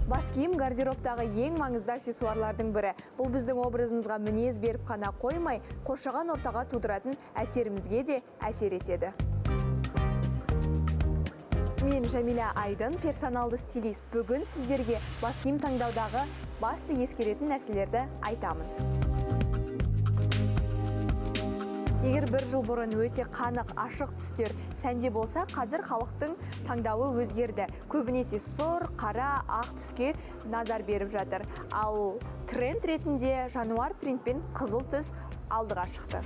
Бас киім гардеробтағы ең маңызды аксессуарлардың бірі. Бұл біздің образымызға мінез беріп қана қоймай, қоршаған ортаға тудыратын әсерімізге де әсер етеді. Мен Жәмила Айдын, персоналды стилист. Бүгін сіздерге бас киім таңдаудағы басты ескеретін нәрселерді айтамын. Егер бір жыл бұрын өте қанық, ашық түстер сәнде болса, қазір халықтың таңдауы өзгерді. Көбінесе сұр, қара, ақ түске назар беріп жатыр. Ал тренд ретінде жануар принт пен қызыл түс алдыға шықты.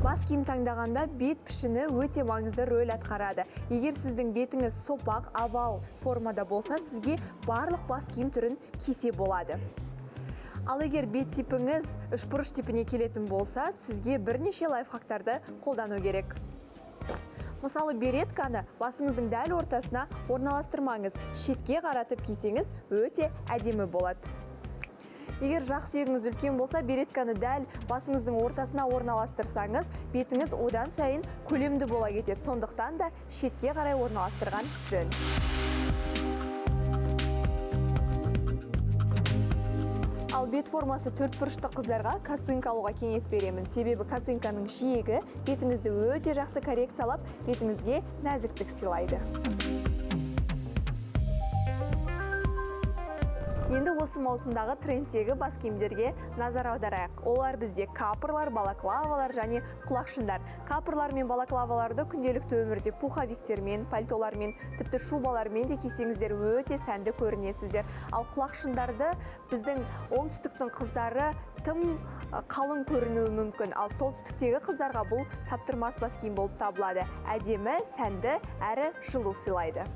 Бас киім таңдағанда бет пішіні өте маңызды рөл атқарады. Егер сіздің бетіңіз сопақ, овал формада болса, сізге барлық бас киім түрін кисе болады. Ал егер бет типіңіз үшбұрыш типіне келетін болса, сізге бірнеше лайфхактарды қолдану керек. Мысалы, беретканы басыңыздың дәл ортасына орналастырмаңыз, шетке қаратып кисеңіз өте әдемі болады. Егер жақ сүйегіңіз үлкен болса, беретканы дәл басыңыздың ортасына орналастырсаңыз, бетіңіз одан сайын көлемді бола кетеді. Сондықтан да шетке қарай орналастырған жөн. Ал бет формасы төртбұрышты қыздарға косынка алуға кеңес беремін. Себебі косынканың жиегі бетіңізді өте жақсы коррекциялап, бетіңізге нәзіктік сыйлайды. Енді осы маусымдағы трендтегі бас киімдерге назар аударайық. Олар бізде капырлар, балаклавалар және құлақшындар. Капырлар мен балаклаваларды күнделікті өмірде пуховиктермен, пальтолармен, тіпті шубалармен де кисеңіздер өте сәнді көрінесіздер. Ал құлақшындарды біздің оңтүстіктің қыздары тым қалың көрінуі мүмкін. Ал солтүстіктегі қыздарға бұл таптырмас бас киім болып табылады. Әдемі, сәнді, әрі жылу сыйлайды.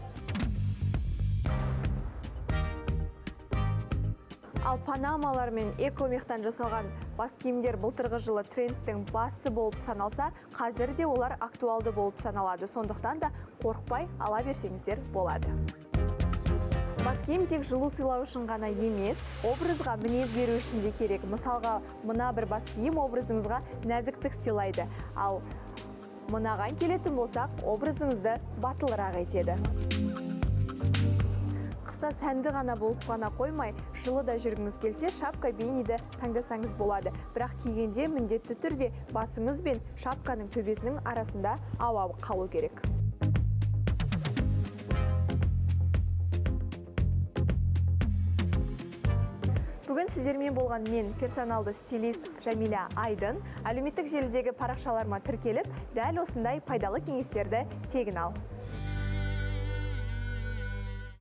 Ал панамалар мен экомехтан жасалған бас киімдер былтырғы жылы трендтің басы болып саналса, қазір де олар актуалды болып саналады. Сондықтан да қорықпай ала берсеңіздер болады. Бас киім тек жылу сыйлау үшін ғана емес, образға мінез беру үшін де керек. Мысалға, мына бір бас киім образыңызға нәзіктік сыйлайды. Ал мынаған келетін болсақ, образыңызды батылырақ етеді. Қыста сәнді ғана болып қана қоймай, жылы да жүргіңіз келсе, шапка бейниді таңдасаңыз болады. Бірақ кигенде міндетті түрде басыңыз бен шапканың төбесінің арасында ауа қалу керек. Бүгін сіздермен болған мен, персоналды стилист Жәмила Айдын, әлеуметтік желідегі парақшаларыма тіркеліп, дәл осындай пайдалы кеңестерді тегін ал.